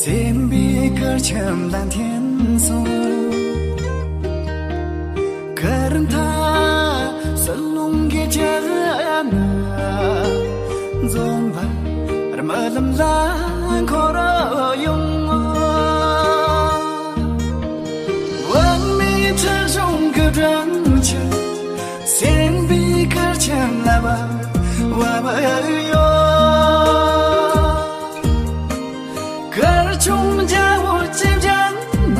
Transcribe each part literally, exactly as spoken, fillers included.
སེམས་པའི་གར་ཁྱིམ་ལ་འཐེན་སོང་། གར་མཐའ་ཟིལ་རླུང་གི་ལྕགས་ན། འཛོམས་པ་རྨི་ལམ་ལ་འཁོར་ཡོང་། དབང་མེད་ཁྲག་འབྱུང་གི་སྦྲང་ཆར། སེམས་པའི་གར་ཁྱིམ་ལ་བབས་བབས་ཡོད། གར་ཆུང་རྒྱ་བོ་ཅི་བྱ་ན།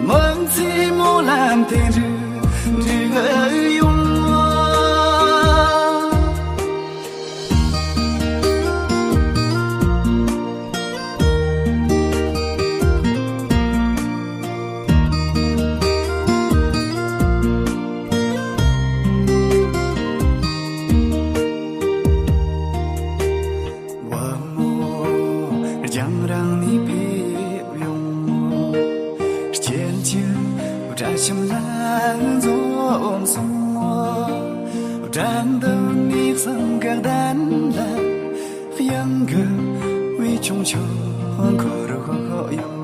མི་ཚེ་སྨོན་ལམ་དེ་འགྲིག་འགྲིག་ཡོང་། བུ་མོ་རྒྱང་རིང་ནས་ཕེབས་ཡོང་། སྐྱེལ་རྒྱུ་དགྲ་ཁྱིམ་ལ་འཛོམས་སོང་། དགྲ་འདུལ་ནས་བསམ་གི་གདན་ལ། གཡང་གི་བུ་ཆུང་ཆུང་འཁོར་ཡོད།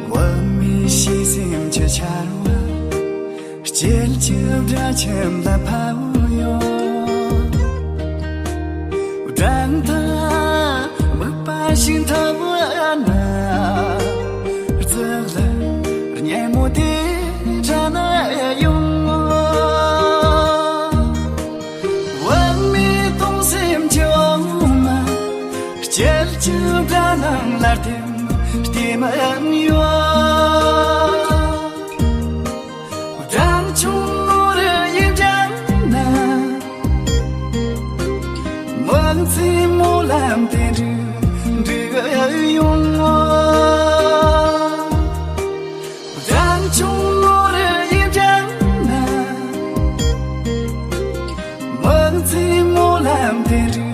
བུད་མེད་ཤེས་སེམས་ཀྱི་ཆར་བ། སྐྱེལ་རྒྱུ་དགྲ་ཁྱིམ་ལ་ཕབ་ཡོད། དགྲ་མཐའ་མིད་པ་ཞིག་འཐབ་ན། རྩིབ་ལ་སྙན་མོ་དེ་དྲན་ཡོང་། བུད་མེད་གདུང་སེམས་ཀྱི་འོ་མ། སྐྱེལ་རྒྱུ་དགྲ་ནང་ལ་ལྟེམ་ལྟེམ་ཡོད། སྦྲང་ཆུང་ངུར་ཡིན་ཀྱང་ན། མི་ཚེ་སྨོན་ལམ་དེ་འགྲིག་འགྲིག་ཡོང་། སྦྲང་ཆུང་ངུར་ཡིན་ཀྱང་ན། མི་ཚེ་སྨོན་ལམ་དེ་འགྲིག